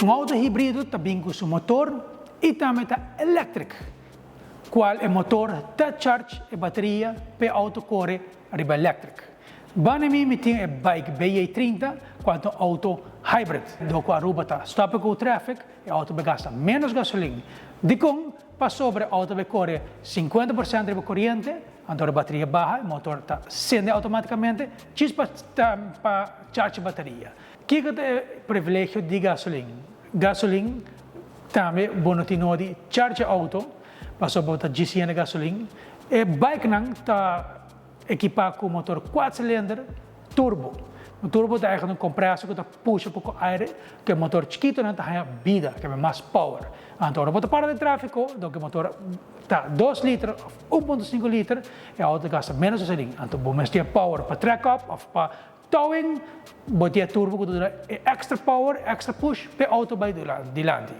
Un auto hibrido ta bin cu su motor y tambe ta electric, cual e motor ta charge e bateria p'e auto core riba electric. Banda mi mi tin e bike BJ30 cual ta un auto hybrid. Dor cu Aruba ta stop and go traffic, e auto bay gasta menos gasolin. Dicon? Pasobra e auto bay core 50% riba coriente, anto ora e bateria baha e motor ta cende automaticamente djis pa pa charge e bateria. Kiko ta e privilegio di gasolin? Gasolin tambe bo no tin nodi charge e auto pasobra bo ta djis yena gasolin. E bikenan ta ekipá ku motor kuat silinder turbo. Un turbo ta eigenlijk un kompresor ku ta pusha poko aire ku e motor chikitonan ta haña bida, ke mas power. Anto ora bo ta para den tráfiko, dor ku e motor ta 2 liter òf 1.5 liter, e outo ta gasta ménos gasolin. Anto bo mester tin e power pa trek op òf pa towing, bo tin e turbo ku ta duna e extra power, extra push pa e outo bai dilanti.